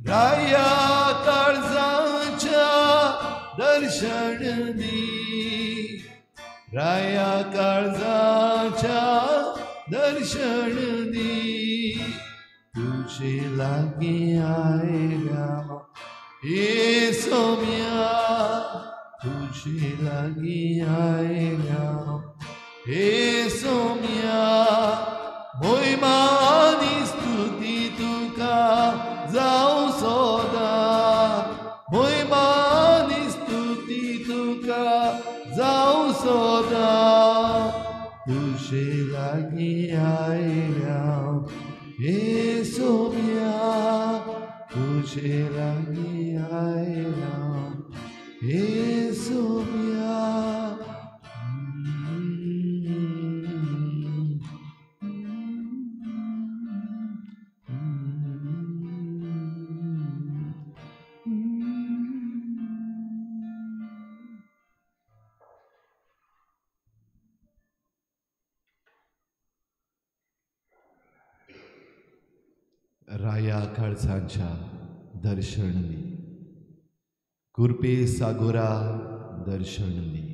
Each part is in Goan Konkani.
राया काळजाच्या दर्शन दी, राया काळजाच्या दर्शन दी। तुझे लागीं आयल्या हे सोम्या, तुझे लागीं आयल्या हे सोम्या। मोहिमा आनी स्तुती तुका जावं सदां, मोहिमा आनी स्तुती तुका जावं सदां। तुझे लागीं आयल्या हे सोम्या, तुझे लागीं आयल्या हे सोम्या। राया काळजाच्या दर्शन दी, कुर्पे सागोरा दर्शन दी।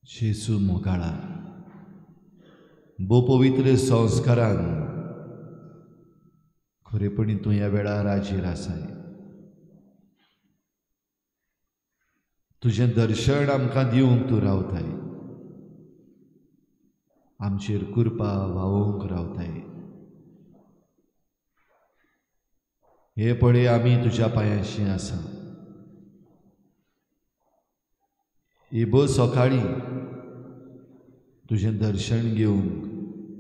जेजू मोगाळा भोव पवित्र संस्कारान खरेपणी तूं ह्या वेळार हाजीर आसाय। तुजें दर्शन आमकां दिवंक तूं रावताय, आमचेर कृपा व्हांवोवंक रावताय। हे पळय आमी तुज्या पांयांशी आसा। इबो सकाळीं तुजें दर्शन घेवंक,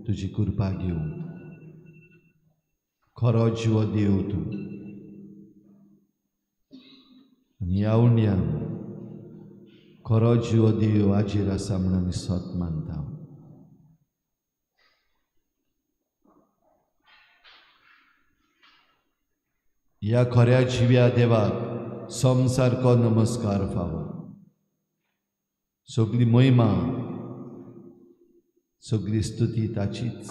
तुजी कृपा घेवंक। खरो जिवो देव तूं आनी ह्या उंड्यान खरो जिवो देव हाजीर आसा म्हूण आमी सत मानता। ह्या खऱ्या जिव्या देवाक समसारको नमस्कार फावो। सगली महिमा, सगली स्तुती ताचीच।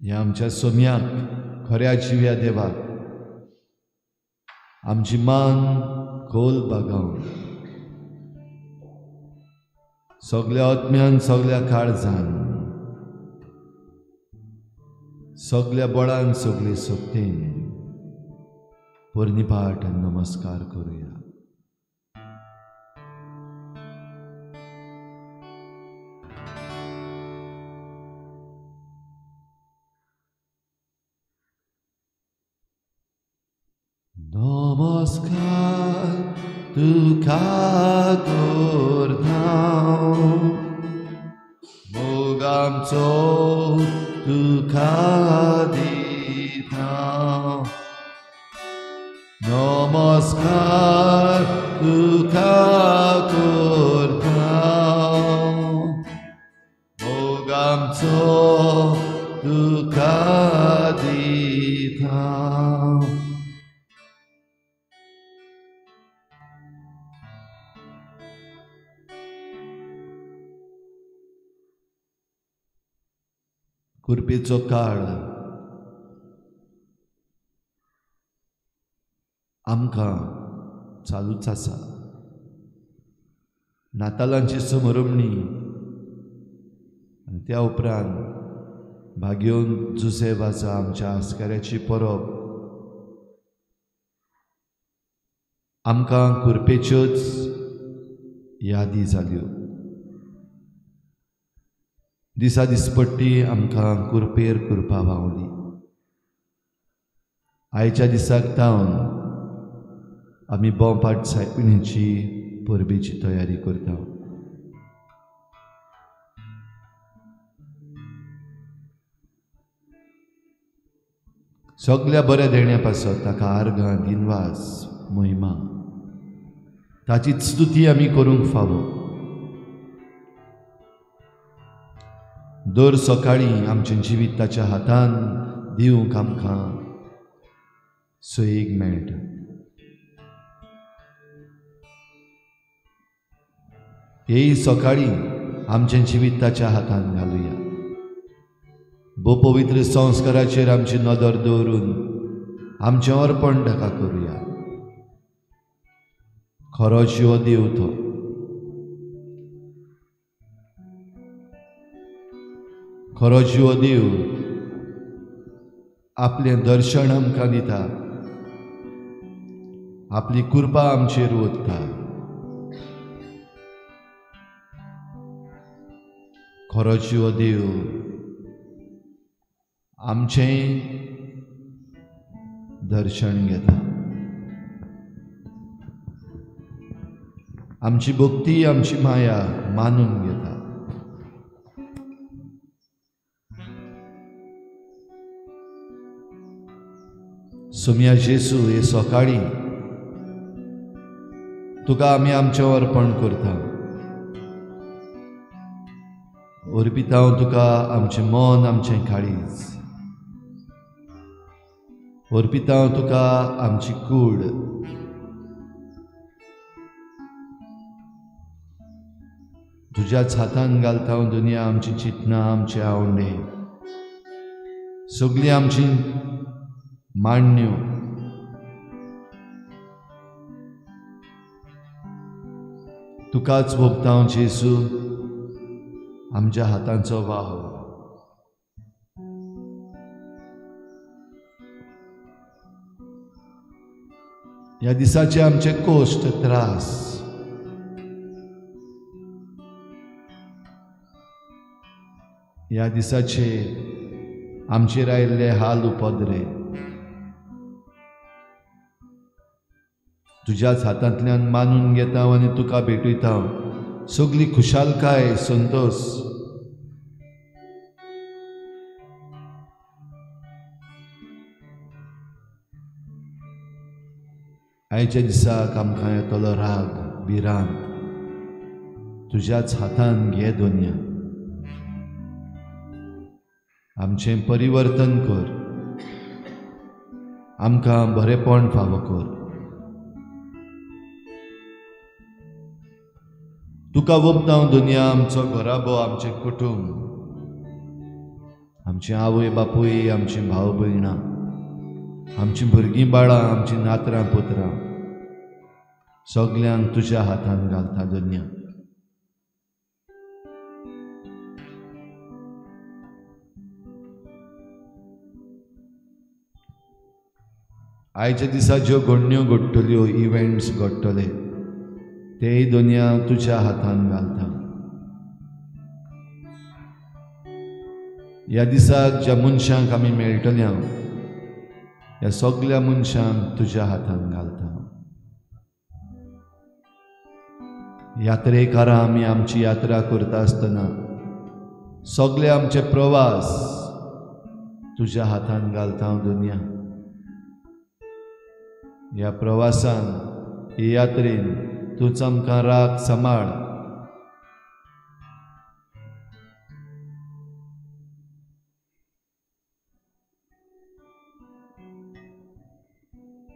ह्या आमच्या सोम्याक, खऱ्या जिव्या देवाक आमची मान खोल बागावन सगल्या आत्म्यान, सगल्या काळजान, सगल्या बळान, सगले शक्तीन पोरणीपाठ आनी नमस्कार करुया। नमस्कार तुका करता, मोग आमचो तुका दिता। नमस्कार तुका करता, मोग आमचो तुका दिता। कुर्पेचो काळ आमकां चालूच आसा। नातालांची समरमणी आनी त्या उपरांत भाग्योन जुसेफ आसा आमच्या आस्काऱ्याची परब आमकां कुर्पेच्योच यादी जाल्यो। दिसा दिसपट्टी आमकां कुर्पेर कुर्पा व्हांवली। आयच्या दिसाक तावन आमी बोंपाट सायबिणीची परबेची तयारी करता। सगल्या बऱ्या देण्या पासत ताका आर्गां, दिनवास, महिमा, ताची स्तुती आमी करूंक फावो। दर सकाळीं आमचें जिवीत ताच्या हातान दिवंक आमकां सोयीक मेळटा। हेय सकाळीं आमचें जिवीत ताच्या हातान घालुया. भोव पवित्र संस्काराचेर आमची नदर दवरून आमचें अर्पण ताका करुया. खरो जिवो देव तो. खरो जिवो देव आपलें दर्शन आमकां दिता, आपली कृपा आमचेर ओतता. खरो जिवो देव आमचें दर्शन घेता, आमची भक्ती आमची माया मानून घेता. सोम्या जेसू, हे सकाळीं तुका आमी आमचें अर्पण करता. अर्पिता तुका आमचें मन, आमचें काळीज. अर्पिता तुका आमची कूड. तुज्याच हातान घालता दुनिया आमची चिंतनां, आमचे आवंडे, सगळीं आमची मांडण्यो. तुकाच भोगता जेसू आमच्या हातांचो वावर. ह्या दिसाचे आमचे कश्ट, त्रास, ह्या दिसाचे आमचेर आयिल्ले हाल उपद्रे तुज्याच हातांतल्यान मानून घेता आनी तुका भेटयता. सगली खुशालकाय, संतोश आयच्या दिसाक आमकां येतलो राग, भिरांत तुज्याच हातान घे दोनया. आमचें परिवर्तन कर, आमकां बरेपण फावो कर. तुका वोपता दुनिया आमचो घराबो, आमचें कुटुंब, आमची आवय बापूय, आमची भाव भयणां, आमची भुरगीं बाळां, आमची नातरां पुत्रां, सगल्यांक तुज्या हातान घालता दुनिया. आयच्या दिसा ज्यो घडण्यो घडटल्यो, इव्हेंट्स घडटले, तेय दुनिया तुज्या हातान घालता. ह्या दिसाक ज्या मनशांक आमी मेळटल्या, ह्या सगल्या मनशांक तुज्या हातान घालता. यात्रेकारां आमी आमची यात्रा करता आसतना सगळे आमचे प्रवास तुज्या हातान घालता दुनिया. ह्या प्रवासान, हे यात्रेन तूंच आमकां राख, सांबाळ.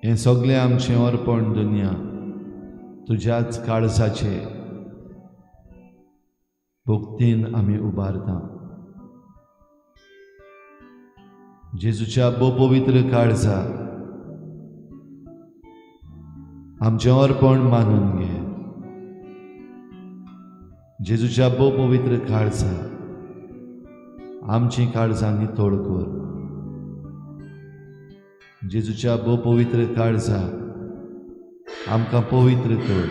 हें सगळें आमचें अर्पण दुनिया तुज्याच काळजाचे भक्तीन आमी उबारता. जेजूच्या भोव पवित्र काळजा आमचें अर्पण मानून घे. जेजूच्या भोव पवित्र काळजा आमची काळजां नितळ कर. जेजूच्या भोव पवित्र काळजा आमकां पवित्र कर.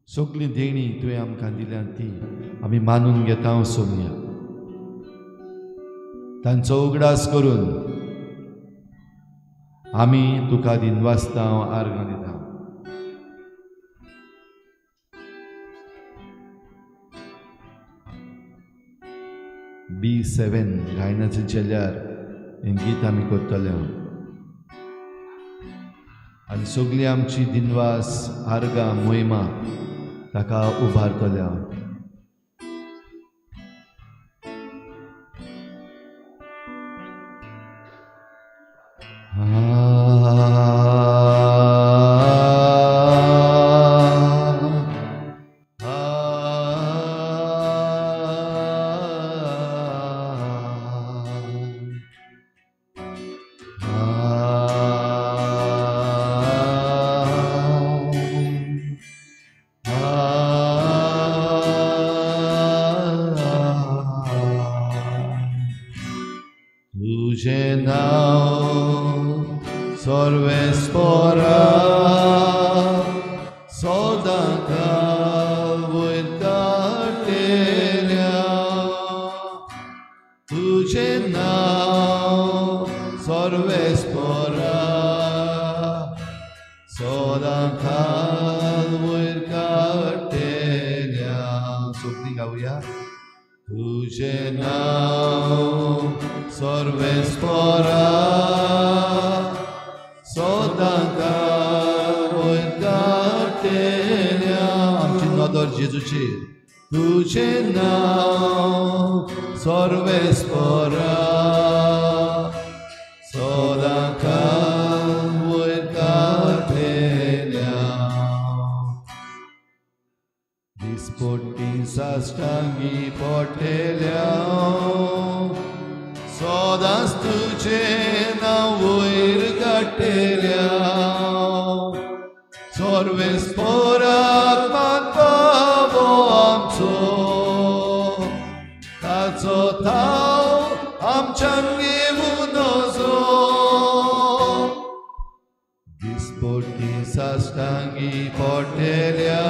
सगळी देणी तुवें आमकां दिल्या ती आमी मानून घेता सोमया. तांचो उगडास करून आमी तुका दिनवासता, आर्गां दिता. B7 गायनाच्या चेल्यार हें गीत आमी करतले आनी सगळी आमची दिनवास, आर्गां, मोहिमा ताका उबारतले. तुझें नांव सर्वेस्परा सदां काल वयर काडटेल्या. तुझें नांव सर्वेस्परा सदां काल वयर काडटेल्या. सोंपणी गावया. तुझें नांव सर्वेस्परा सदां काल वयर काडटेल्या. आमची नदर जेजूचेर. तुझें नांव सर्वेस्परा सदां काल वयर काडटेल्या. दिसपट्टी साश्टांगी पडटेल्या सदांच तुझें नांव वयर काडटेल्या. सर्वेस्पराक मानपावो आमचो ताचो थाव आमच्यान घेवूं नजो. दिसपट्टी साश्टांगी पडटेल्या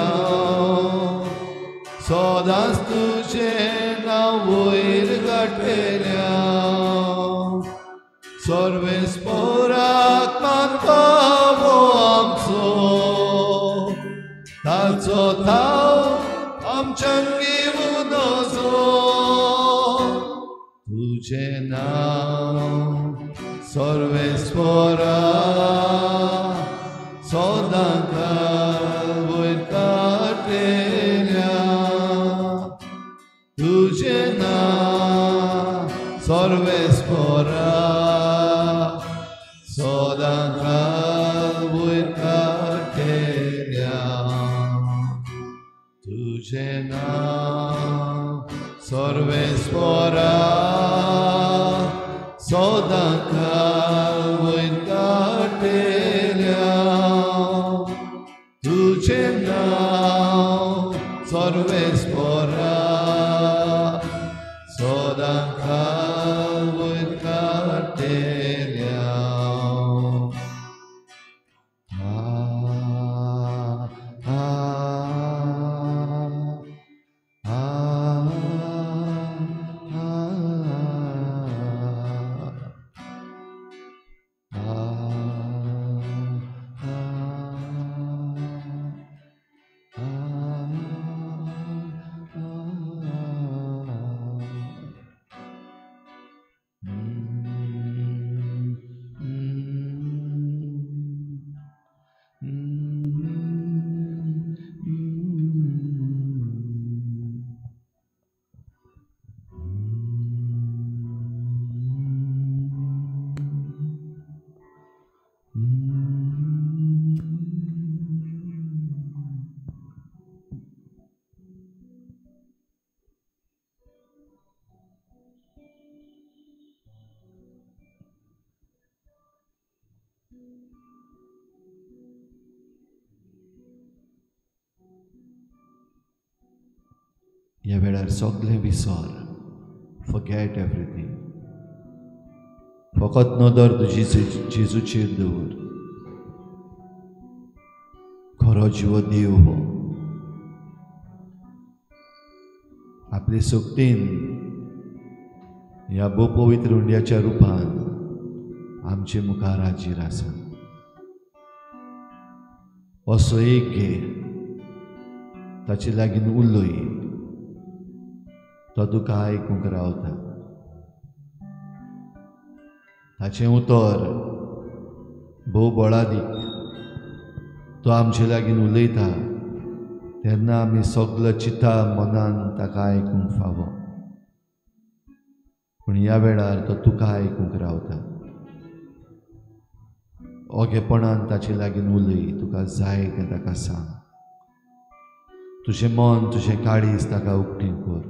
सदांच तुझें नांव वयर काडटेल्या. सर्वेस्पराक मानपावो आमचो ताचो थाव आमच्यान घेवूं नजो. तुझें नांव सर्वेस्परा सदां काल वयर काडटेल्या. तुझें नांव सर्वेस्परा सदां काल वयर काडटेल्या. तुझें नांव सर्वेस्परा सदां काल वयर काडटेल्या. तुझें नांव सर्वेस्परा सदां काल वयर काडटेल्या. ह्या वेळार सगळें विसर. Forget everything. फकत नदर तुजी जेजूचेर दवर. खरो जिवो देव हो. आपले सक्तीन ह्या भोव पवित्र उंड्याच्या रुपान आमचे मुखार हाजीर आसा. असो एक घे, ताचे लागीं उलय, तो तुका आयकूंक रावता. ताचें उतर भोव बळादीक. तो आमचे लागीं उलयता तेन्ना आमी सगळो चिंता मनान ताका आयकूंक फावो. पूण ह्या वेळार तो तुका आयकूंक रावता. ओगेपणान ताचे लागीं उलय, तुका जाय तें ताका सांग. तुजें मन तुजें काळीज ताका उक्तें कर.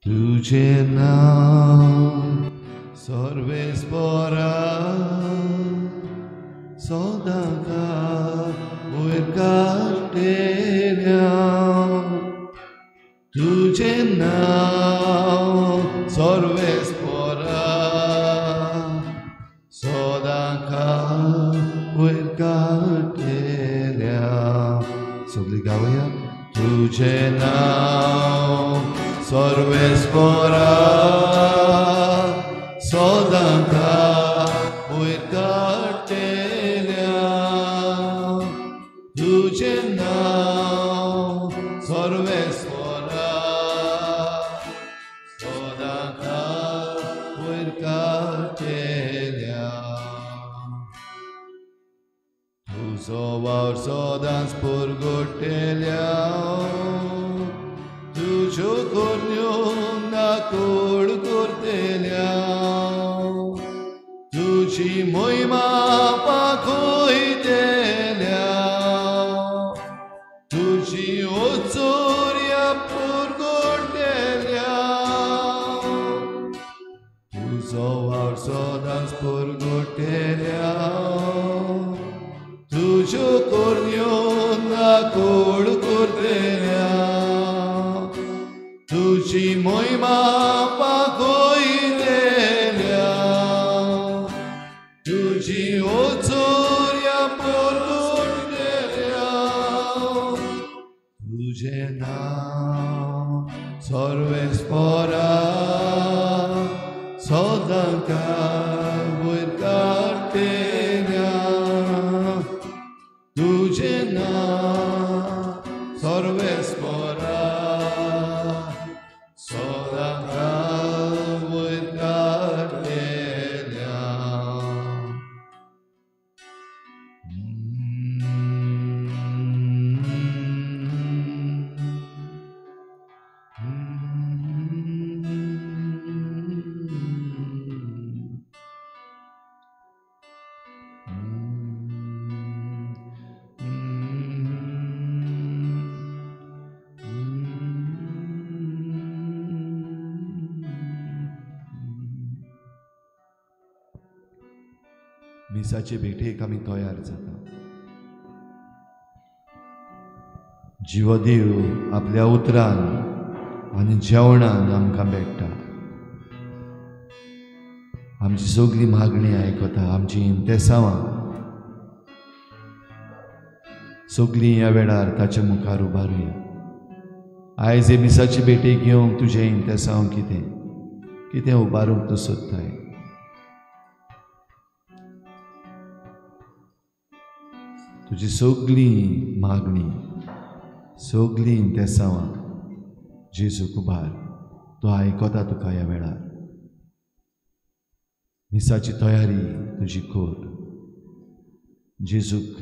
तुझे नाव सर्वेस्परा सदांकाळ वयर काडटेल्या तुझे नाव सर्वेस्परा सदांकाळ वयर काडटेल्या. सगळी गावया. तुझे नाव सर्वेस्परा सदांकाळ वयर काडटेल्या तुझे नाव सर्वेस्परा सदांकाळ वयर काडटेल्या. तुजो वावर सदांच पुरगोटेल्या तुज्यो करण्यो नाकोड करतेल्या तुजी मोहिमा पाखयतेल्या तुजी ओचोर्या पुरगोटेल्या तुजो वावर सदांच पुरगोटेल्या तुज्यो करण्यो नाकोड करतेल्या तुजी मोहिमा पाखयतेल्या तुजी ओचोर्या पुरगोटेल्या. तुझे नाव सर्वेस्परा सदांकाळ वयर काडटेल्या तुझे नाव सर्वेस्परा सदांकाळ वयर काडटेल्या. मिसाचे भेटेक आमी तयार जाता. जिवो देव आपल्या उतरान आनी जेवणान आमकां भेट्टा. आमची सगळी मागणी आयकता, आमची इंतेसांवां सगळीं ह्या वेळार ताच्या मुखार उबारुया. आयज हे मिसाची भेटेक घेवंक तुजें इंतेसांव कितें कितें उबारूंक तूं सोदताय? तुजी सगळी मागणी, सगळीं इंतेसांवां जेजूक उबार. तो आयकता तुका ह्या वेळार. मिसाची तयारी तुजी कर. जेजूक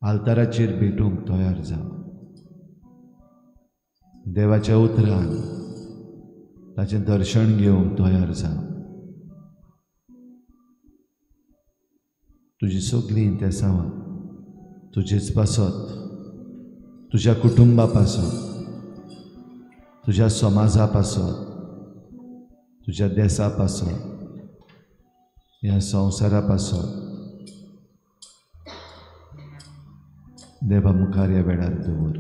आल्ताराचेर भेटूंक तयार जा. देवाच्या उतरान ताचें दर्शन घेवंक तयार जा. तुजी सगळीं इंतेसांवां तुजेच पासत, तुज्या कुटुंबा पासत, तुज्या समाजा पासत, तुज्या देसा पासत, ह्या संवसारा पासत देवा मुखार ह्या वेळार दवर.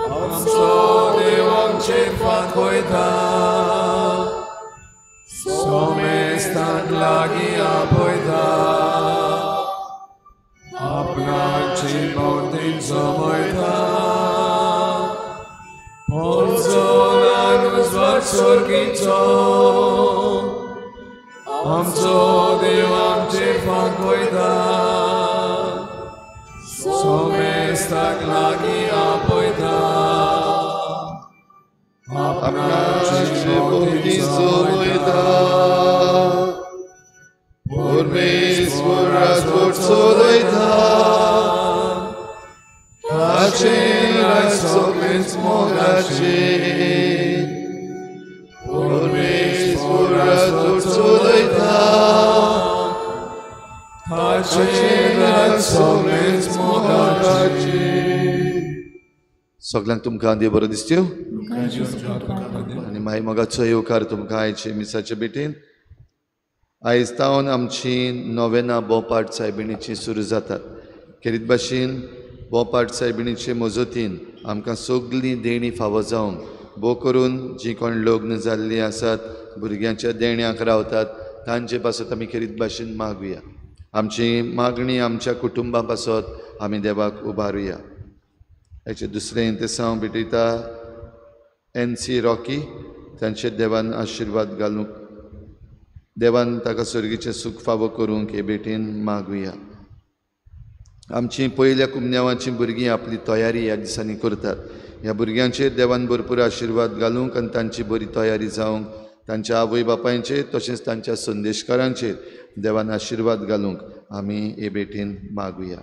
आमचो देव आमचेर फांकयता, सोमेस्तांक लागीं आपयता, आपणाची भोंवतीन जमयता. सोर्गीचो आमचो देव आमचेर फांकयता, सोमेस्ताक लागीं आपयता, आपणाची भोंवती जमयता. परमेश्वर राजवट चलयता, ताचें राज सगळेंच मोगाचें. परमेश्वर राजवट चलयता, ताचें राज सगळेंच मोगाचें. सगळ्यांक तुमकां देव बरो दिसत्यो आनी माई मोगाचो येवकार तुमकां आयचे मिसाचे भेटेन. आयज तावन आमची नोवेना बोपाट सायबिणीची सुरू जातात. खेरीत भाशेन बोपाट सायबिणीचे मजतीन आमकां सगळीं देणीं फावो जावंक भोव करून जीं कोण लग्न जाल्लीं आसात, भुरग्यांच्या देण्याक रावतात, तांचे पासत आमी खेरीत भाशेन मागुया. आमची मागणी आमच्या कुटुंबा पासत आमी देवाक उबारुया. हेचें दुसरें इंतेसांव भेटयता एन सी रॉकी. तांचे देवान आशिर्वाद घालूंक, देवान ताका सर्गीचें सूख फावो करूंक हे भेटेन मागुया. आमची पयल्या कुमन्यावाचीं भुरगीं आपली तयारी ह्या दिसांनी करतात. ह्या भुरग्यांचेर देवान भरपूर आशिर्वाद घालूंक आनी तांची बरी तयारी जावंक, तांच्या आवय बापायचेर तशेंच तांच्या संदेशकारांचेर देवान आशिर्वाद घालूंक आमी हे भेटेन मागुया.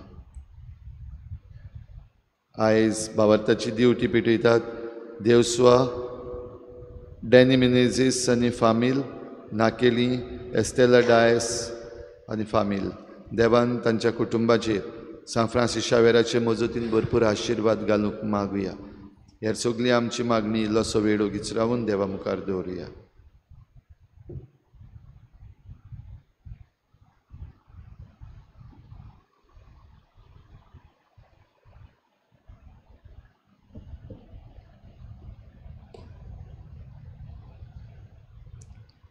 आयज भावार्थाची दिवटी पेटयतात देवस्वा डॅनी मिनेझीस आनी फामील, नाकेली एस्टेला डायस आनी फामील. देवान तांच्या कुटुंबाचेर सांत फ्रांसीस शावेराचे मजतीन भरपूर आशिर्वाद घालूंक मागुया. हेर सगळी आमची मागणी इल्लोसो वेळ ओगीच रावून देवा मुखार दवरुया.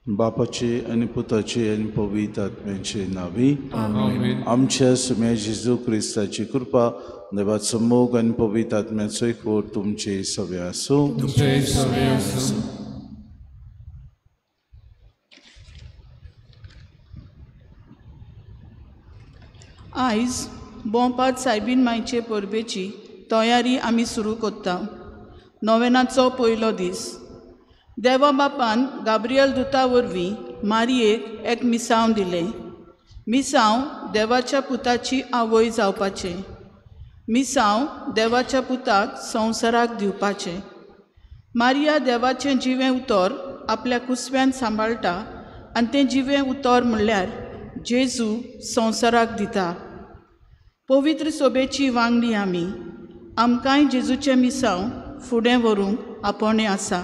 बापाचे आनी पुताचे आनी पवित्र आत्म्याचे नांवी आमेन. आमच्या सुम्या जेजू क्रिस्ताची कृपा, देवाचो मोग आनी पवित्र आत्म्याचो एकवट तुमचे सगळे आसूं. आयज बोंपाद सायबीन मायचे परबेची तयारी आमी सुरू करता. नोवेनाचो पयलो दीस. देवा बापान गाब्रियल दुता वरवीं मारयेक एक मिसांव दिलें. मिसांव देवाच्या पुताची आवय जावपाचें. मिसांव देवाच्या पुताक संवसाराक दिवपाचें. मारिया देवाचें जिवें उतर आपल्या कुसव्यान सांबाळटा आनी तें जिवें उतर म्हणल्यार जेजू संवसाराक दिता. पवित्र सोबेची वांगडी आमी आमकांय जेजूचें मिसांव फुडें व्हरूंक आपोवणें आसा.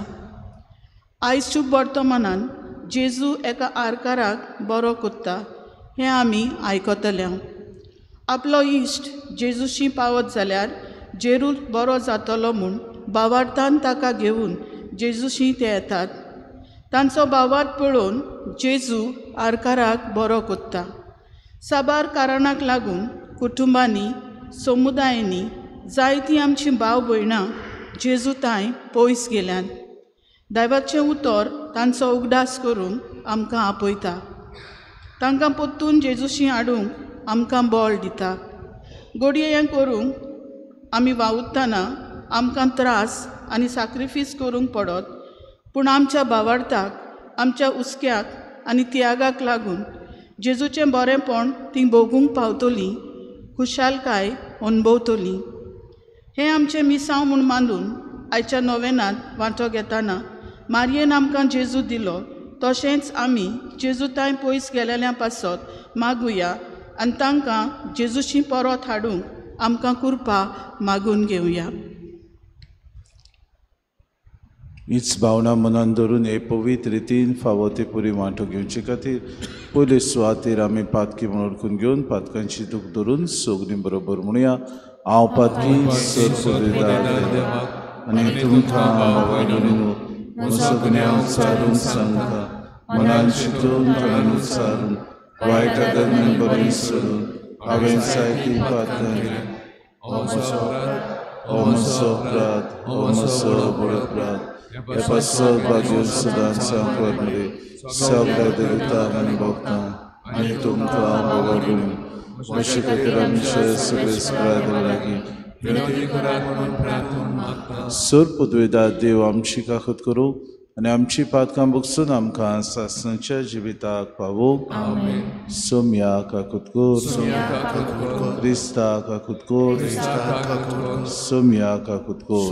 आयज शुभ वर्तमानान जेजू एका आरकाराक बरो कोत्ता हें आमी आयकतले. आपलो इश्ट जेजूशी पावत जाल्यार जेरूल बरो जातलो म्हूण बावार्थान ताका घेवन जेजूशी ते येतात. तांचो बावार्थ पळोवन जेजू आरकाराक बरो कोत्ता. साबार कारणाक लागून कुटुंबांनी समुदायांनी जायतीं आमचीं भाव भयणां जेजू तांय पयस गेल्यात. दैवाचें उतर तांचो उगडास करूंक आमकां आपयता. तांकां परतून जेजूशी हाडूंक आमकां बळ दिता. घडये हें करूंक आमी वावुरतना आमकां त्रास आनी साक्रिफीस करूंक पडत, पूण आमच्या भावार्थाक, आमच्या हुस्क्याक आनी त्यागाक लागून जेजूचें बरेंपण तीं भोगूंक पावतलीं, खुशालकाय अणभवतलीं. हें आमचें मिसांव म्हूण मानून आयच्या नोवेनांत वांटो घेतना मारयेन आमकां जेजू दिलो तशेंच आमी जेजू तांय पयस गेलेल्या पासत मागुया आनी तांकां जेजूशी परत हाडूंक आमकां कृपा मागून घेवया. हीच भावना मनान धरून हे पवित्र रितीन फावो ते पुरी वांटो घेवचे खातीर पयले सुवातेर आमी पातकी म्हूण वळखून घेवन पातकांची दूख धरून सगळीं बरोबर म्हणुया. हांव पातकी सर पुरयता आनी तुमकां म्हजो गुन्यांव उच्चारून सांगता, मनान चिंतून तोंडान उच्चारून वायट आदरान बरें सोडून हांवें जायतीं पातकां केलीं. हो म्हजो अपराध, हो म्हजो व्हड अपराध. हे पासत बाजून सदांच सांगले सगळ्या देवतांक आनी भक्तांक आनी तुमकां बाबा भयणीं म्हजे खातीर आमचे सगळे लागीं सर पदवेदार देव आमची काकत करूं आनी आमची पातकां बगसून आमकां सासणाच्या जिविताक पावो. सोम्या काकूत कर, क्रिस्ता काकूत कर, सोम्या काकूत कर.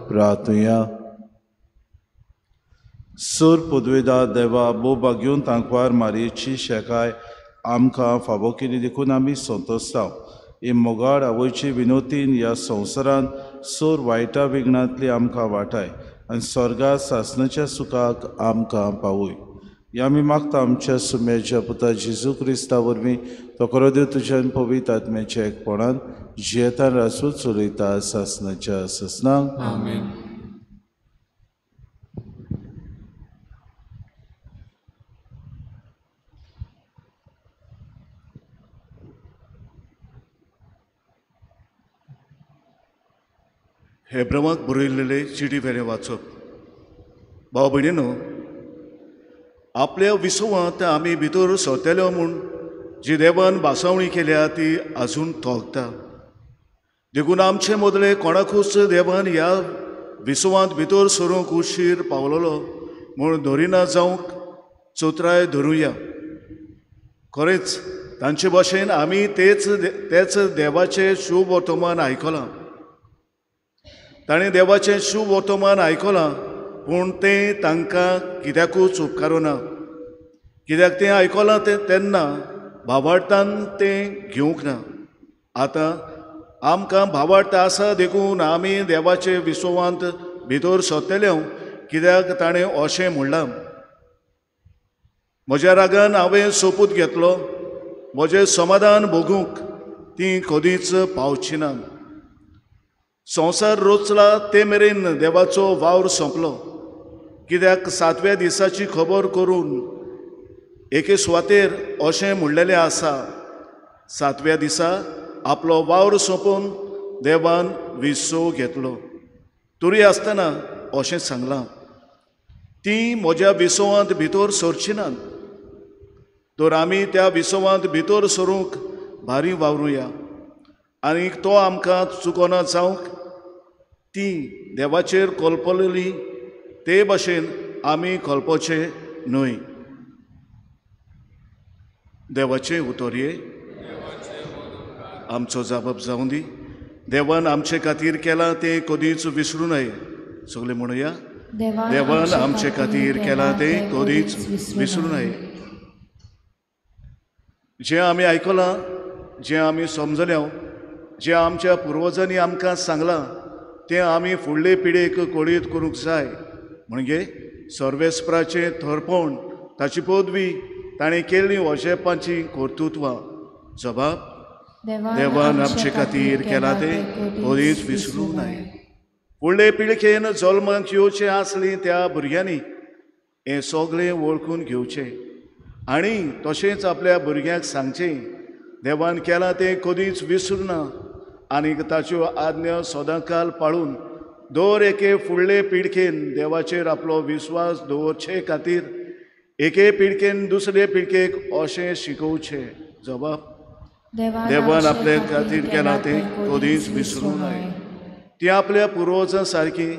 प्रार्थुया. सर पदवेदार देवा बोबा घेवन तांकवार मारयेची शेकाय आमकां फावो केली देखून आमी संतोशता. हे मोगाळ आवयचे विनोतीन ह्या संवसारांत सोर वायटा विघ्नांतली आमकां वाटाय आनी स्वर्गा सासणाच्या सुखाक आमकां पावय. ह्या आमी मागता आमच्या सुम्याच्या पुता जेजू क्रिस्ता वरवीं तो खरो देव तुज्यान पवित्र आत्म्याच्या एकपणान जियेतान रासू चलयता सासणाच्या सासणाक. आमेन. हेब्रवाक बरयल्ले चिटी वेलें वाचप. भाव भयणीनो, आपल्या विसवांत आमी भितर सरतले म्हूण जी देवान भासावणी केल्या ती आजून थोकता. देखून आमचे मदले कोणाकूच देवान ह्या विसवांत भितर सरूंक उशीर पावलोलो म्हूण धरिना जावंक चतुराय धरुया. खरेंच तांचे भाशेन आमी तेच तेच देवाचें शुभ वर्तमान आयकलां. ताणें देवाचें शुभ वर्तमान आयकलां पूण तें तांकां कित्याकूच उपकारूना. कित्याक तें आयकलां तें तेन्ना भावार्थान तें घेवंक ना. आतां आमकां भावार्थ आसा देखून आमी देवाचे विसवांत भितर सरतले, कित्याक ताणें अशें म्हणलां, म्हज्या रागान हांवें सोपूत घेतलो, म्हजें समाधान भोगूंक ती कदींच पावची ना. संवसार रचला ते मेरेन देवाचो वावर सोंपलो, कित्याक सातव्या दिसाची खबर करून एके सुवातेर अशें म्हणलेलें आसा, सातव्या दिसा आपलो वावर सोंपोवन देवान विसव घेतलो. तरी आसतना अशें सांगलां, ती म्हज्या विसवांत भितर सरची नात. तर आमी त्या विसवांत भितर सरूंक भारी वावरुया आनी तो आमकां चुकोना जावंक ती देवाचेर कल्पलेली ते भशेन आमी कल्पोचे न्हय. देवाचे उतरये आमचो जाबाब जावं दी. देवान आमचे खातीर केलां तें कदीच विसरूं नये. सगळे म्हणुया, देवान आमचे खातीर केलां तें कदीच विसरूं नये. जें आमी आयकलां, जें आमी समजल्या, जें आमच्या पुर्वजांनी आमकां सांगलां तें आमी फुडले पिळगेक कळीत करूंक जाय. म्हणजे सर्वेस्पराचें थरपण, ताची पदवी, ताणें केल्लीं वशेपाचीं कर्तृत्वां. जबाब, देवान आमचे खातीर केलां तें कदीच विसरूं नये. फुडले पिळगेन जल्माक येवचें आसलीं त्या भुरग्यांनी हें सगळें वळखून घेवचें आनी तशेंच आपल्या भुरग्यांक सांगचें, देवान केलां तें कदीच विसरूं ना आनी ताच्यो आज्ञा सदांकाल पाळून दर एके फुडले पिळगेन देवाचेर आपलो विस्वास दवरचे खातीर एके पिळगेन दुसरे पिळगेक अशें शिकोवचें. जबाब, देवान आपले खातीर केलां तें कदीच विसरूं नये. ती आपल्या पुर्वजां सारकी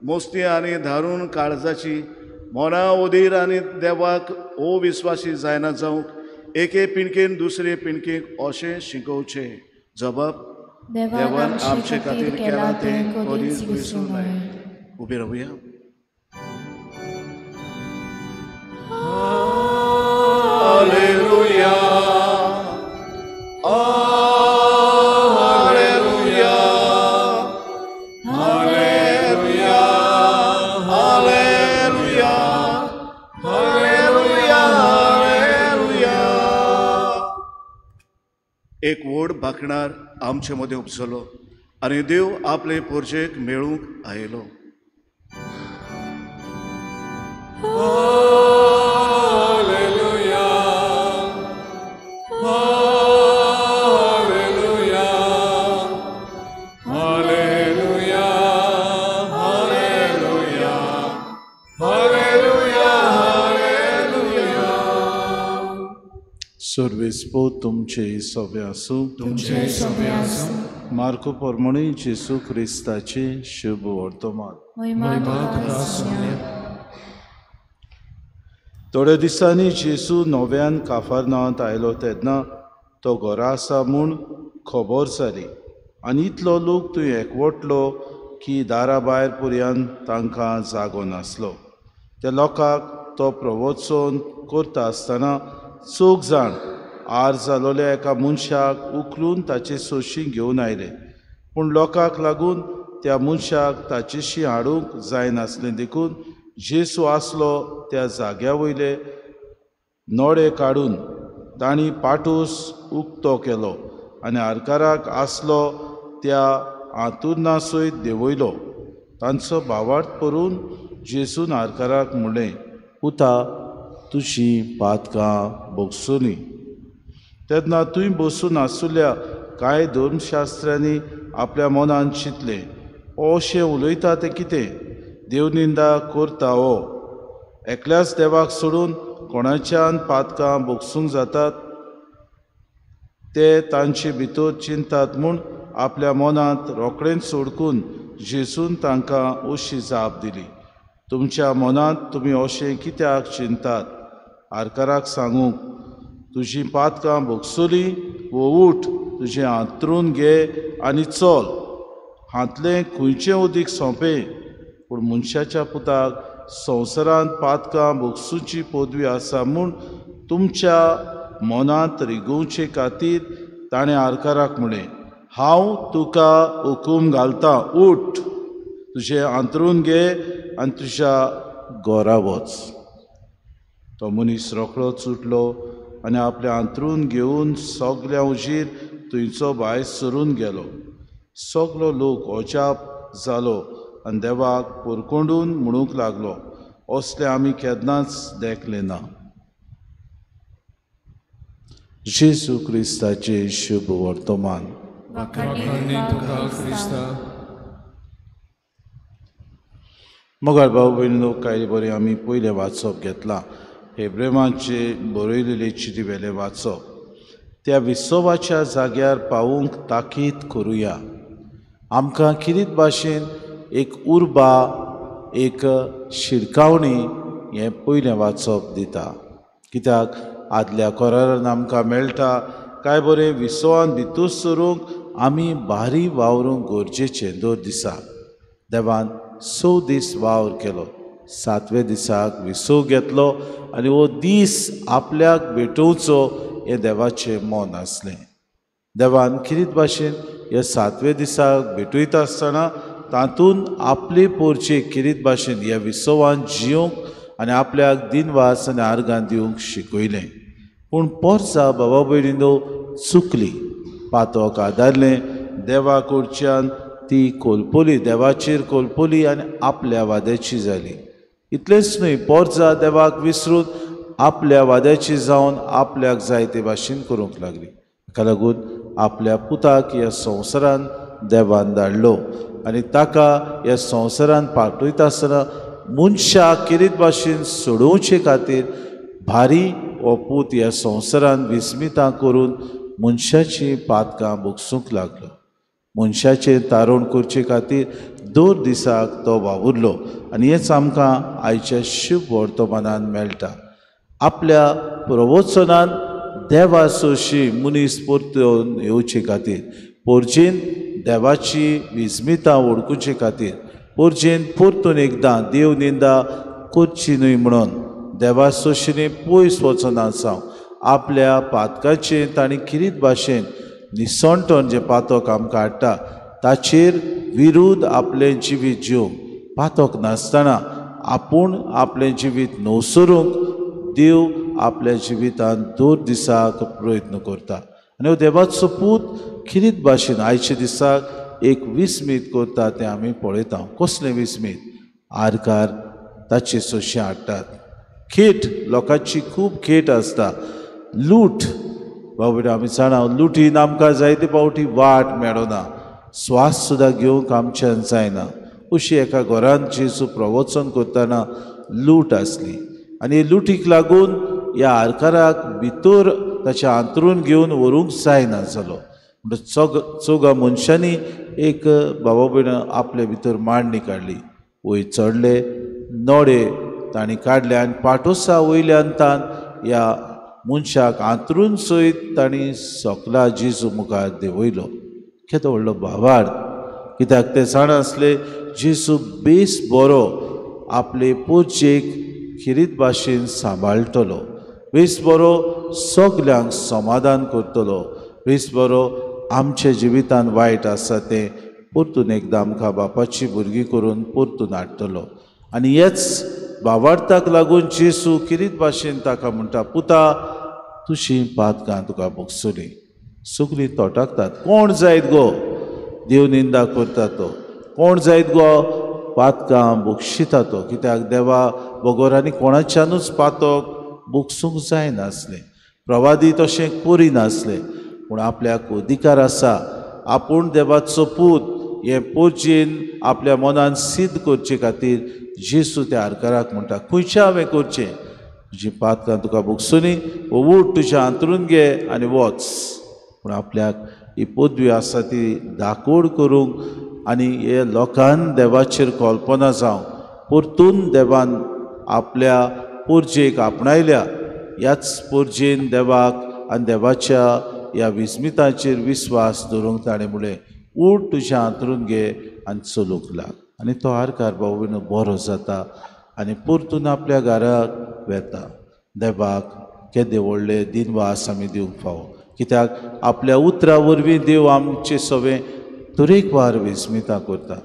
मस्ती आनी धारून काळजाची मना ओदीर आनी देवाक अविस्वासी जायना जावंक एके पिळगेन दुसरे पिळगेक अशें शिकोवचें. जबाब, देवान आमचे खातीर केलां तें कदीच विसरूं नये. उबे रावया. Hallelujah, hallelujah, hallelujah, hallelujah, hallelujah, hallelujah. एक व्हड बाकणार आमचे मदें उपजलो आनी देव आपले पोरजेक मेळूंक आयलो. Hallelujah, hallelujah, hallelujah, hallelujah, hallelujah, hallelujah. सर्वेस्पो तुमचे सभे आसूं. तुमचे सभे आसूं. मार्को परमणी जेसू क्रिस्ताचे शुभ वर्तमान. महिमा तुका सोम्या. थोड्या दिसांनी जेसू नव्यान काफारनांवांत आयलो तेन्ना तो घरा आसा म्हूण खबर जाली आनी इतलो लोक थंय एकवटलो की दारा भायर पर्यंत तांकां जागो नासलो. त्या लोकांक तो प्रवचन करता आसतना चौग जाण आर जालोल्या एका मनशाक उखलून ताचे सोशी घेवन आयले. पूण लोकांक लागून त्या मनशाक ताचेशी हाडूंक जायनासलें देखून जेसू आसलो त्या जाग्या वयले नोडे काडून तांणी पाटोस उक्तो केलो आनी आरकाराक आसलो त्या आंतुरना सयत देंवयलो. तांचो भावार्थ करून जेसून आरकाराक म्हणलें, पुता, तुजी पातकां भोगसली. तेन्ना थंय बसून आसुल्ल्या कांय धर्मशास्त्र्यांनी आपल्या मनान चिंतलें, अशें उलयता तें कितें? देवनिंदा करता हो. एकल्याच देवाक सोडून कोणाच्यान पातकां भोगसूंक जातात ते तांचे भितर चिंतात म्हूण आपल्या मनांत रोखडेंच सोडकून जेसून तांकां अशी जाप दिली, तुमच्या मनांत तुमी अशें कित्याक चिंतात? आरकाराक सांगूंक तुजी पातकां भोगसली वो उठ, तुजें हांतरून घे आनी चल. हांतलें खंयचें उदीक सोंपें, पूण मनशाच्या पुताक संवसारांत पातकां भोगसुची पदवी आसा म्हूण तुमच्या मनांत रिगोवचे खातीर ताणें आरकाराक म्हणलें, हांव तुका हुकूम घालतां, उठ, तुजें हांतरून घे आनी तुज्या घरा वच. तो मनीस रोखडोच उठलो आनी आपलें हांतरून घेवन सगल्या उजीर थंयचो भायर सरून गेलो. सगलो लोक अजाप जालो आनी देवाक पोरकोंडून म्हणूंक लागलो, असलें आमी केन्नाच देखलें ना. जेजू क्रिस्ताचें शुभ वर्तमान. मोगाळ भाव भयणीनो, कांय बरें आमी पयलें वाचप घेतलां हेब्रेमाचे बरयलेले चिटी वेलें वाचप. त्या विसवाच्या जाग्यार पावूंक ताकीद करुया. आमकां किरीत भाशेन एक उर्बा, एक शिरकावणी हें पयलें वाचप दिता. कित्याक आदल्या करारान आमकां मेळटा काय बरें विसवान भितूर सरूंक आमी भारी वावरूंक गरजेचें. दर दिसा देवान 6 दीस वावर केलो, 7व्या दिसाक विसव घेतलो आनी हो दीस आपल्याक भेटोवचो हें देवाचें मन आसलें. देवान किरीत भाशेन ह्या 7व्या दिसाक भेटयता आसतना तातूंत आपले पोरचे किरीत भाशेन ह्या विसवान जियोंक आनी आपल्याक दिनवास आनी आर्गां दिवंक शिकयलें. पूण पोरसा बाबा भयणीनो चुकली, पातोक आदारलें, देवा कडच्यान ती कोलपोली, देवाचेर कोलपोली आनी आपल्या वाद्याची जाली. इतलेंच न्हय, पोरसा देवाक विसरून आपल्या वाद्याची जावन आपल्याक जाय ते भाशेन करूंक लागली. ताका लागून आपल्या पुताक ह्या संवसारान देवान धाडलो आनी ताका ह्या संवसारान पाठयता आसतना मनशाक किरीत भाशेन सोडोवचे खातीर भारी हो पूत ह्या संवसारान विस्मितां करून मनशाचीं पातकां भोगसूंक लागलो. मनशाचें तारण करचे खातीर दर दिसाक तो वावुरलो आनी हेंच आमकां आयच्या शुभ वर्तमानान मेळटा. आपल्या प्रवचनान देवा सोशी मनीस परतून येवचे खातीर, पोरजेन देवाची विस्मितां वळखुचे खातीर, पोरजेन परतून एकदां देव निंदा करची न्हय म्हणून देवा सोशीने पयस वचना जावं आपल्या पातकाचें ताणें किरीत भाशेन निसणटण जें पातक आमकां हाडटा ताचेर विरुद्ध आपलें जिवीत जिवंक, पातक नासतना आपूण आपलें जिवीत नवसरूंक देव आपल्या जिवितान दर दिसाक प्रयत्न करता. आनी हो देवाचो पूत किरीत भाशेन आयच्या दिसाक एक विस्मीत करता तें आमी पळयता. कसलें विस्मीत? आरकार ताचे सोशे हाडटात. खेट, लोकांची खूब खेट आसता, लूट. बाबा आमी जाणा लुटीन आमकां जायते फावटी वाट मेळना, स्वास सुद्दां घेवंक आमच्यान जायना. अशी एका घरान जेजू प्रवचन करतना लूट आसली आनी लुटीक लागून ह्या आरकाराक भितर ताचें आंतरून घेवन व्हरूंक जायना जालो. म्हणटा चौगा मनशांनी एक बाबा भयण आपले भितर मांडणी काडली, वयर चडले, नडे तांणी काडले आनी पाटोसा वयल्यान तान ह्या मनशाक आंतरून सयत तांणी सकला जेजू मुखार देंवयलो. केदो व्हडलो भावार्थ! कित्याक ते जाणा आसले जेजू बेस बरो आपले पोरचेक खिरीत भाशेन सांबाळटलो, बेस बरो सगल्यांक समाधान करतलो, बेस बरो आमच्या जिवितान वायट आसा तें परतून एकदां आमकां बापाची भुरगीं करून परतून हाडटलो. आनी हेच भावार्थाक लागून जेजू किरीत भाशेन ताका म्हणटा, पुता तुजी पातकां तुका भोगसली. सगळीं तोटाकतात, कोण जायत गो देव निंदा करता तो, कोण जायत गो पातकां भोगशिता तो. कित्याक देवा बगर आनी कोणाच्यानूच पातक भोगसूंक जायनासलें, प्रवादी तशें करिनासलें. पूण आपल्याक अधिकार आसा, आपूण देवाचो पूत हें पोरजेन आपल्या मनान सिद्ध करचे खातीर जेजू त्या आरकाराक म्हणटा, खंयचें हांवें करचें? तुजी पातकां तुका भोगसुनी, उठ तुजें आंतरून घे आनी वच. पूण आपल्याक ही पदवी आसा ती दाकोड करूंक आनी हे लोकान देवाचेर कल्पना जावं, परतून देवान आपल्या पोरजेक आपणायल्या, ह्याच पोरजेन देवाक आनी देवाच्या ह्या विस्मिताचेर विस्वास दवरूंक ताणें म्हणलें, उठ तुजें आंतरून घे आनी चलूंक लाग. आनी तो आरकार भाव बरो जाता आनी परतून आपल्या घराक वेता. देवाक केदे व्हडले दिनवास आमी दिवंक फावो, कित्याक आपल्या उतरा वरवीं देव आमचे सगळें तरेकवार विस्मितां करता.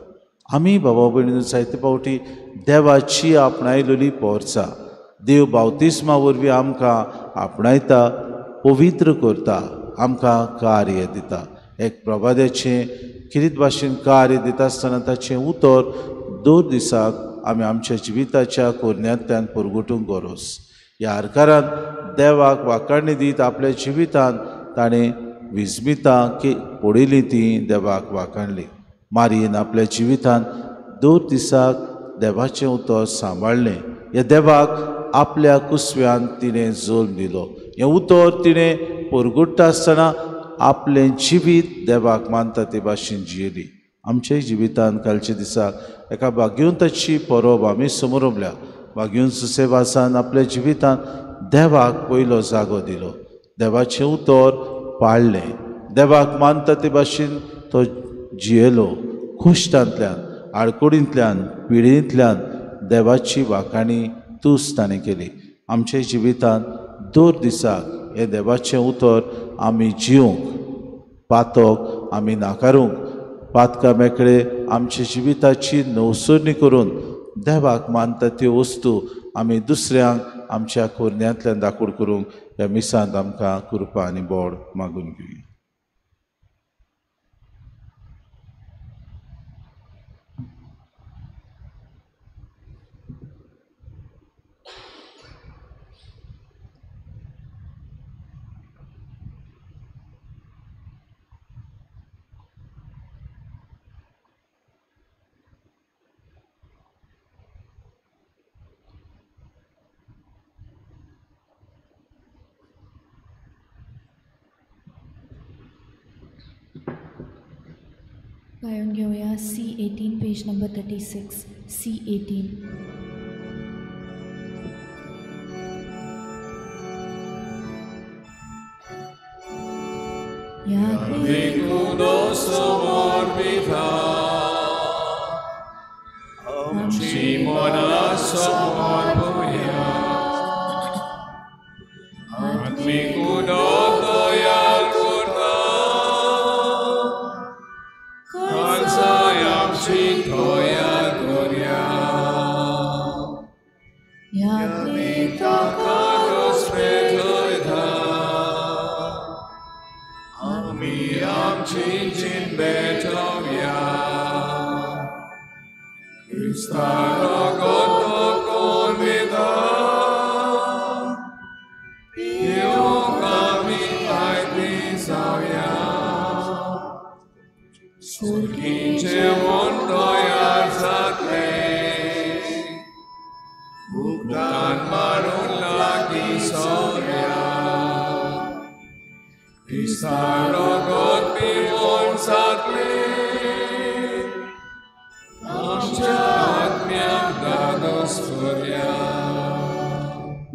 आमी बाबा भयणीन जायते फावटी देवाची आपणायलेली पोरसा देव बावतिस्मा वरवीं आमकां आपणायता, पवित्र करता, आमकां कार्य दिता. एक प्रवाद्याचें किरीत भाशेन कार्य दिता आसतना ताचें उतर दर दिसाक आमी आमच्या जिविताच्या कोरण्यांतल्यान परगटूंक गरज. ह्या आरकारान देवाक वाखाणणी दीत आपल्या जिवितान ताणें विस्मितां पडिल्लीं तीं देवाक वाखाणली. मारयेन आपल्या जिवितान दर दिसाक देवाचें उतर सांबाळ्ळें. ह्या देवाक आपल्या कुसव्यान तिणें जल्म दिलो. हें उतर तिणें परगट्टा आसतना आपलें जिवीत देवाक मानता ते भाशेन जियेली. आमच्या जिवितान कालच्या दिसाक एका भाग्यवंताची परब आमी समरमल्या. भाग्यवंत सुसेवासान आपल्या जिवितान देवाक पयलो जागो दिलो, देवाचें उतर पाळ्ळें, देवाक मानता ते भाशेन तो जियेलो. कुश्टांतल्यान, आडकुडींतल्यान, पिळींतल्यान देवाची वाखाणी तूच ताणें केली. आमच्या जिवितान दर दिसाक हें देवाचें उतर आमी जिवंक, पातक आमी नाकारूंक, पातका मेकळे आमच्या जिविताची नवसरणी करून देवाक मानता त्यो वस्तू आमी दुसऱ्यांक आमच्या कोरण्यांतल्यान दाखोड करूंक ह्या मिसांत आमकां कृपा आनी बोड मागून घेवया. गायन घेऊया C18 page number 36 C18.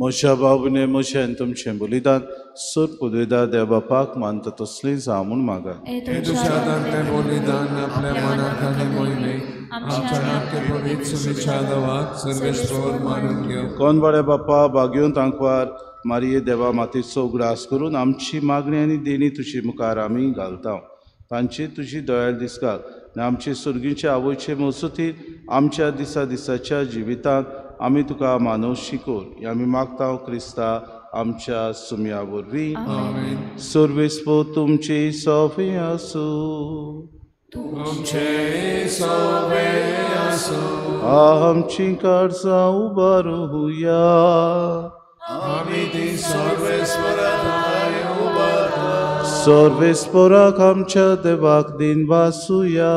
म्हज्या बाबूने म्हजें आनी तुमचें बलिदान सर पुदयदार देव बापाक मानता तसलीं जावं म्हूण मागा. कोण बापा भाग्योन तांकवार मारिये देवा मातेचो उगडास करून आमची मागणी आनी देणी तुजे मुखार आमी घालता. तांची तुजी दयाळ दिसकाल आनी आमचे सुर्गीचे आवयचे मजतीन आमच्या दिसा दिसाच्या जिवितांत आमी तुका मानवशी कर हें आमी मागता क्रिस्ता आमच्या सुम्या वरवीं. सर्वेस्पो तुमची सोफी आसूं. आमची काळजां उबारुया. सर्वेस्पोराक आमच्या देवाक दिन वासुया.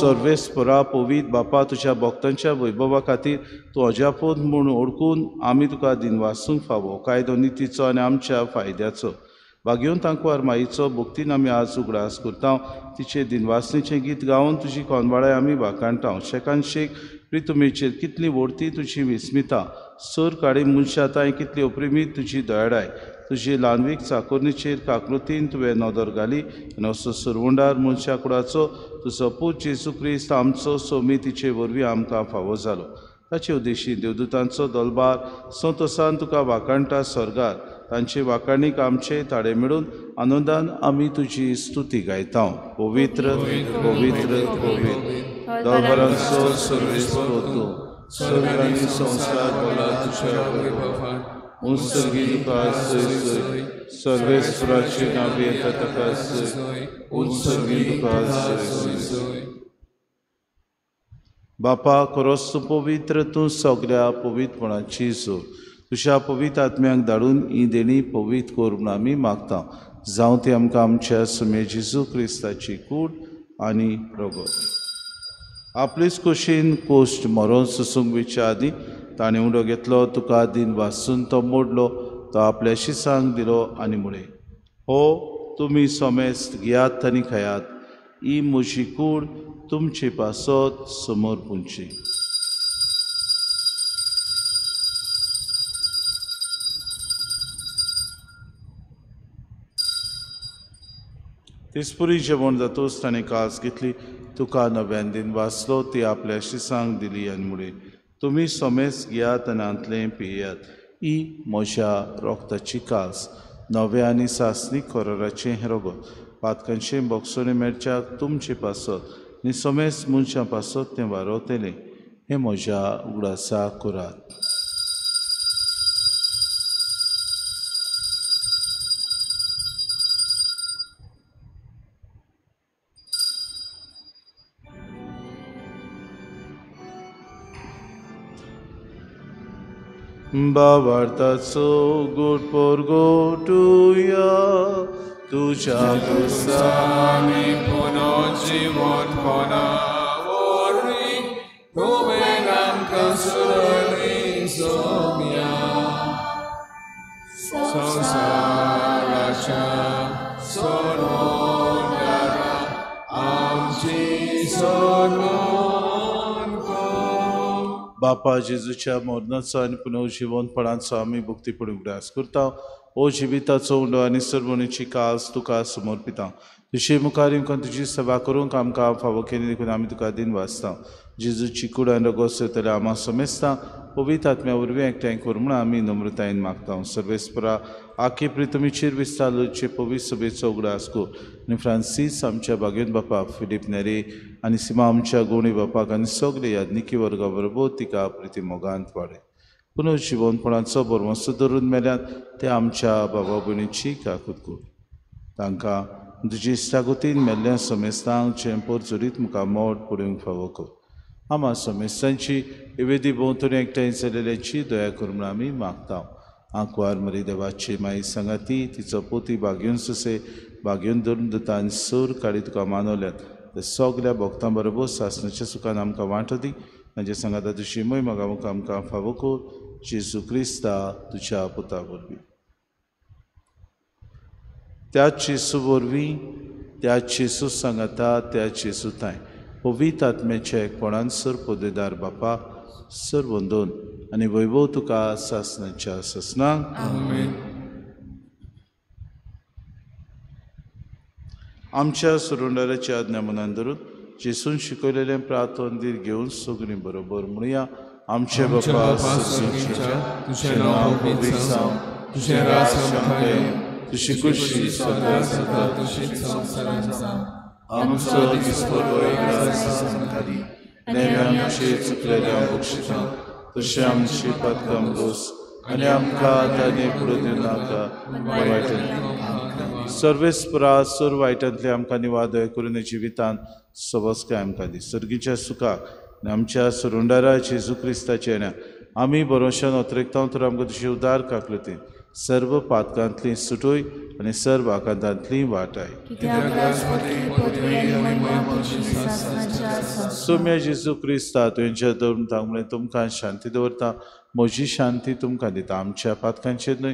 सर्वेस्परा पवित्र बापा तुज्या भक्तांच्या वैभवा खातीर तूं अजापोत म्हूण ओळखून आमी तुका दिनवासूंक फावो. कायदो नितीचो आनी आमच्या फायद्याचो भाग्योन तांकवार माईचो भक्तीन आमी आज उगडास करता. तिचे दिनवासणेचें गीत गावन तुजी कोनवाळाय आमी वाखाणटा. शेकान शेक प्रितुमेचेर कितली व्हडती तुजी विस्मिता, सर काडी मनशां तांय कितली अप्रेमीत तुजी दयाळाय. तुजी ल्हानवीक चाकोरणीचेर काकृतीन तुवें नदर घाली आनी असो सुरवंडार मनशा कुडाचो तुजो पूत जेजू क्रिस्त आमचो सोमी तिचे वरवीं आमकां फावो जालो. ताचे उद्देशी देवदूतांचो दलबार संतोसान तुका वाखाणटा स्वर्गार. तांचे वाखाणीक आमचे ताडे मेळून आनंदान आमी तुजी स्तुती गायता. पवित्र पवित्र पवित्र दलबारांचो सर्वेस्पर तूं, स्वर्ग आनी संवसार भरला तुज्या वैभवान. उत्सर्गी तुका सय सय सर्वेस्पराचे नांव येता ताका सय उत्सर्गी तुका सय सय. बापा खरोच तूं पवित्र, तूं सगळ्या पवित्रपणाची जोड. तुज्या पवित्र आत्म्याक धाडून ही देणी पवित्र कर म्हूण आमी मागता. जावं ती आमकां आमच्या सुमे जेजू क्रिस्ताची कूड आनी रगत. आपलेच कुशीन कोश्ट मरोन सोसूंक वयच्या आदीं ताणें उडो घेतलो, तुका दिन वासून तो मोडलो, तो आपल्या शिसांक दिलो आनी म्हळें, हो तुमी सोमेस्त घेयात आनी खायात, ही म्हजी कूड तुमचे पासत समोर पुंची. तेचपुरी जेवण जातूच ताणें कास घेतली, तुका नव्यान दिन वाचलो, ती आपल्या शिसांक दिली आनी म्हळें, तुमी सोमेस घेयात आनी हांतलें पियात, ही म्हज्या रोगताची कास, नव्या आनी सासणी कराराचें हें रगत, पातकांचें बोगसणें मेळच्याक तुमचे पासत आनी सोमेस मनशां पासत तें वारवतलें, हें म्हज्या उगडासा करात. बाबार्थाचो गोड पोरगोटुया तुझ्या गुस्सानी पुनर्जीवनपणा वरवीं तुवें आमकां सुरली सोम्या संवसाराच्या सोडवणारा आमची सोडवण कर. बापा जेजूच्या मरणाचो आनी पुनर्जीवनपणाचो आमी भक्तीपणी उगडास करता. ओ जिविताचो उंडो आनी सर्वणीची कास तुका समर्पिता. तुजे मुखार येवन तुजी सेवा करूंक आमकां फावो केली देखून आमी तुका दिन वाचता. जेजूची कूड आनी रगत सोयतल्या आमा समेस्ता पवित्र आत्म्या वरवीं एकठांय कर म्हूण आमी नम्रतायेन मागता. सर्वेस्परा आखे प्रितमीचेर विस्तारचे पवित्र सभेचो उगडास कर आनी फ्रांसीस आमच्या बागेन बापा, फिलीप नेरे आनी सीमा आमच्या गोणी बापाक आनी सगळे याज्ञिकी वर्गा बरोबर तिका प्रिती मोगांत वाडय. पुनर्जिवनपणाचो भरवंसो धरून मेल्यात ते आमच्या बाबा भयणीची काकूत कर. तांकां तुजी इश्टागतीन मेल्ल्या समेस्तांक चेंपोर जरीत मुखार मोड पडूंक फावो कर. आमा समेस्तांची वेदी भोंवतणी एकठांय जाल्ल्याची दया कर म्हूण आमी मागता. आंकवार मरी देवाची माई सांगाती तिचो पोती बागेवन सोसे बागेवन धरून दिता आनी सूर काडी तुका मानवल्यात ते सगल्या भक्तां बरोबर सासणाच्या सुखान आमकां वांटो दी. तांचे सांगाता तुजी मोय मोगा मुखार आमकां फावो कर. जेजू क्रिस्ता तुज्या पुता वरवीं. त्याच जेजू वरवीं, त्याच जेजू सांगाता, त्याच जेजू थांय पवित्र आत्म्याच्या एकपणान सर पदेदार बापा सर वंदोन आनी वैभव तुका सासणाच्या सासणाक. आमेन. आमच्या सुरुंडाराच्या आज्ञा मनान धरून जेजून शिकयलेलें प्रार्थना घेवन सगळीं बरोबर म्हणुया. आमचे बापा स्वर्गाच्या, तुझें नांव पवित्र जावं, तुझें राज आमकां येवं, तुजी खुशी स्वर्गांत जाता तशीच संवसारांत जावं. आमचो दिसपडो ग्रास आमकां दी, आनी आमचे चुकलेल्या बक्षिसां तशें आमची पातकां रोस आनी आमकां ताणें पुरो दिवं नाका वायटांतलें. सर्वेस्परा सर वायटांतलें आमकां निवादय करून जिवितांत सबसकाय आमकां दी. सर्गीच्या सुखाक आनी आमच्या सुरुंडारा जेजू क्रिस्ताच्या येण्या आमी भरोशान अतिरेकता तर आमकां तुजी उदार काकलती सर्व पातकांतली सुटोय आनी सर्व आकांतांतली वाटाय. सोम्या जेजू क्रिस्ता तुमच्या धर्म तांगणे तुमकां शांती दवरता, म्हजी शांती तुमकां दिता. आमच्या पातकांचेर न्हय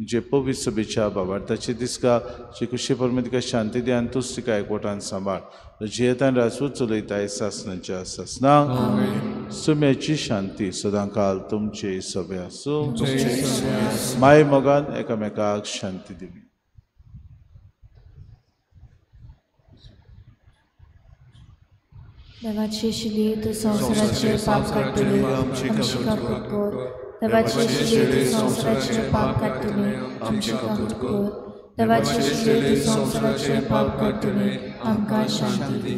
जे पवित्र सभेच्या बाबार्थाचे दिसका जे कुशी परमे तिका शांती दी आनी तूच तिका एकवटान सांबाळ. जियेतान राजवट चलयताय सासणाच्या सासणाक. सुम्याची शांती सदांकाल तुमचे सभे आसूं. माय मोगान एकामेकाक शांती दिवी. देवाची शिली तूं संवसाराचें पाप काडटली, आमची काकूट कर. देवाची शिली तूं संवसाराचें पाप काडटली, आमची काकूट कर. देवाची शिली तूं संवसाराचें पाप काडटली, आमकां शांती दी.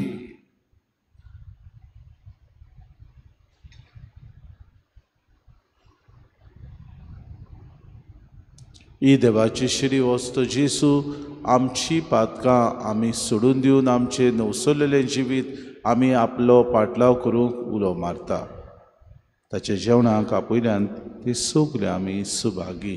ही देवाची शिरी वस्तू जेसू आमची पातकां आमी सोडून दिवन आमचें नवसरलेलें जिवीत आमी आपलो पाटलाव करूंक उलो मारता. ताच्या जेवणाक आपयल्यान ती सगळी आमी सुभागी.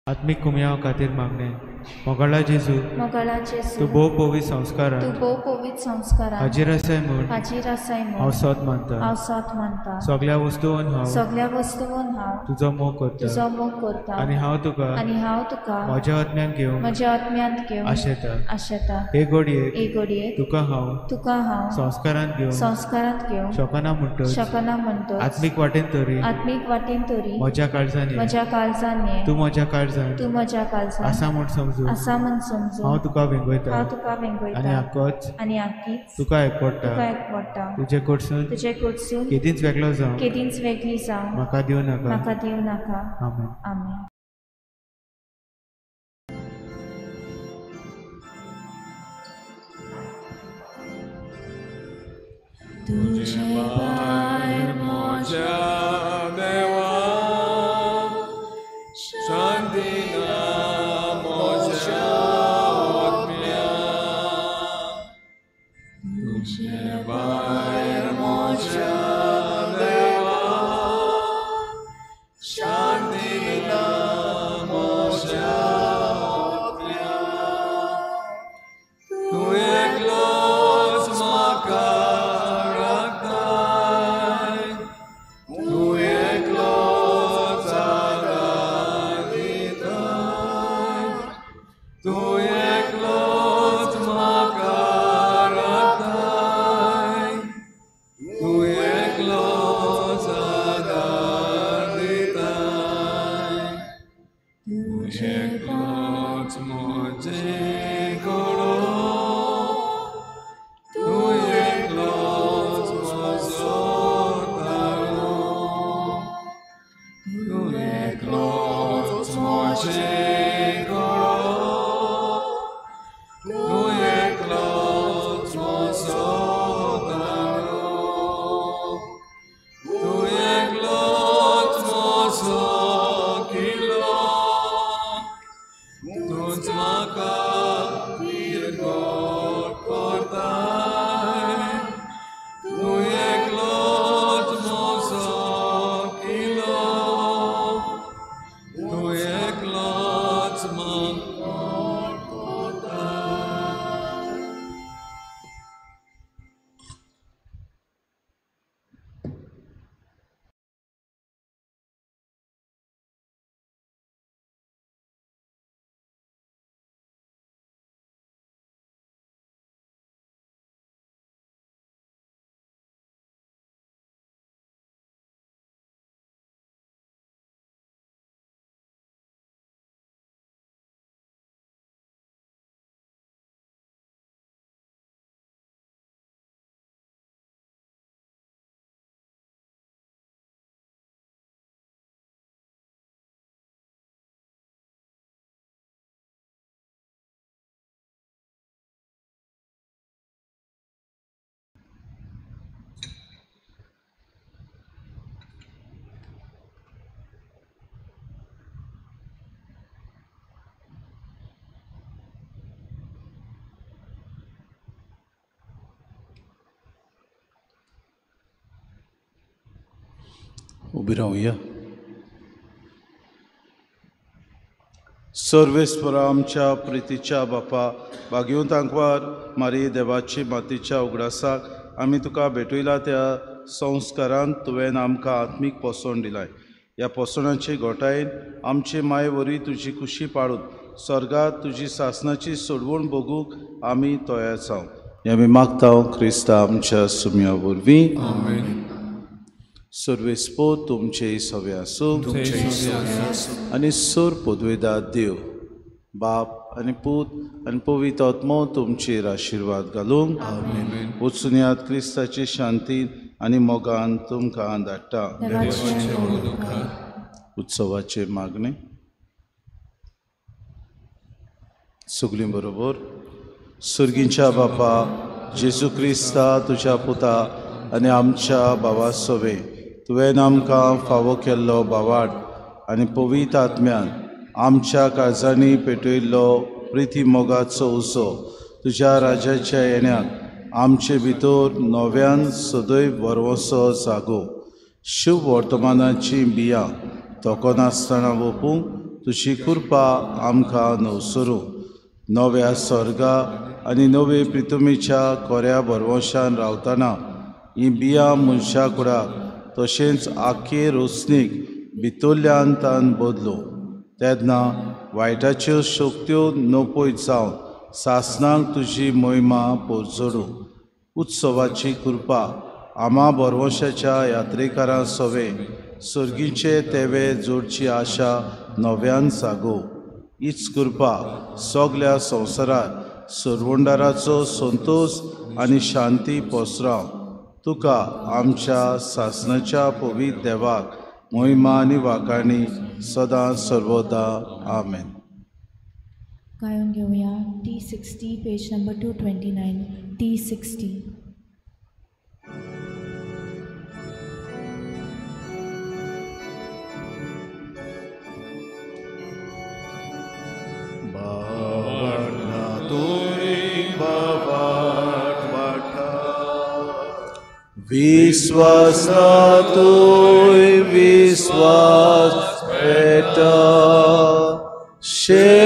आत्मीक कुमयाव खातीर मागणें. मोगाळा जेजू, तूं भोव पवित्र संस्कारांत हाजीर आसाय म्हूण हांव सत मानता. सगळ्या वस्तून हांव तुजो मोग करता आनी हांव तुका म्हज्या आत्म्यांत घेवन आशेता. हे घडयेक तुका हांव संस्कारांत घेवन शकना म्हणटच आत्मीक वाटेन तरी म्हज्या काळजान तूं म्हज्या काळजान आसा म्हूण समजून हांव तुका वेंगयता आनी आकीच तुका एकवटा. तुजे कडसून केदींच वेगळो जावं म्हाका दिवं नाका. आमेन. तुझे भायर म्हज्या देवा शांती ना म्हज्या आत्म्या. तुझे भायर म्हज्या देवा शांती ना म्हज्या आत्म्या. तूं एकलोच म्हाका राखताय, तूं एकलोच आदार दिताय, तूं एकलोच म्हाका राखताय, तूं एकलोच आदार दिताय. तूं एकलोच म्हजें कडो, तूं एकलोच म्हजो तारो, तूं एकलोच म्हजें कडो, तूं एकलोच म्हजो तारो, तूं एकलोच म्हजो किल्लो, तूंच म्हाका निर्गोट करताय, तूं एकलोच म्हजो किल्लो, तूं एकलोच म्हाका करताय. उबी रावया. सर्वेस्परा आमच्या प्रितीच्या बापा, भाग्यवंत आंकवार मारी देवाची मातीच्या उगडासाक आमी तुका भेटयला त्या संस्कारान तुवें आमकां आत्मीक पोसवण दिलाय. ह्या पोसवणाचे घोटायेन आमचे माये वरवीं तुजी कुशी पाळून स्वर्गात तुजी सासनाची सोडवण भोगूंक आमी तयार जावं. हें आमी मागता क्रिस्ता आमच्या सुम्या वरवीं. सर्वेस्पोत तुमचे सवे आसूं आनी सोर पदवेदार देव बाप आनी पूत आनी पवित्र आत्मो तुमचेर आशिर्वाद घालूंक. वचून यात क्रिस्ताची शांती आनी मोगान तुमकां धाडटा. उत्सवाचे मागणे सगळीं बरोबर. सुर्गींच्या बापा जेजू क्रिस्ता तुज्या पुता आनी आमच्या भावा सोवे तुवें आमकां फावो केल्लो भावाट आनी पवित्र आत्म्यान आमच्या काळजांनी पेटयल्लो प्रिती मोगाचो उजो तुज्या राजाच्या येण्याक आमचे भितर नव्यान सदैव भरवंसो जागो. शुभ वर्तमानाची बियां तोखनासतना वोपूंक तुजी कृपा आमकां नवसरू. नव्या स्वर्गा आनी नवे प्रितुमेच्या कोऱ्या भरवंशान रावतना ही बियां मनशा कुडाक तशेंच आखे रोसणीक भितरल्यान तान बदलो. तेन्ना वायटाच्यो शक्त्यो नपयत जावन सासणाक तुजी मोहिमा पोरजोडू. उत्सवाची कृपा आमा भरवंशाच्या यात्रेकारां सवे सर्गीचे तेवे जोडची आशा नव्यान जागो. हीच कृपा सगल्या संवसारात सरवंडाराचो संतोश आनी शांती पसराव. तुका आमच्या सासणाच्या पवित्र देवाक मोहिमा आनी वाखाणी सदां सर्वदा. आमेन. गायोन घेवया T60 page number 229 T60. विश्वास तुय विश्वास पेटा शेवटाक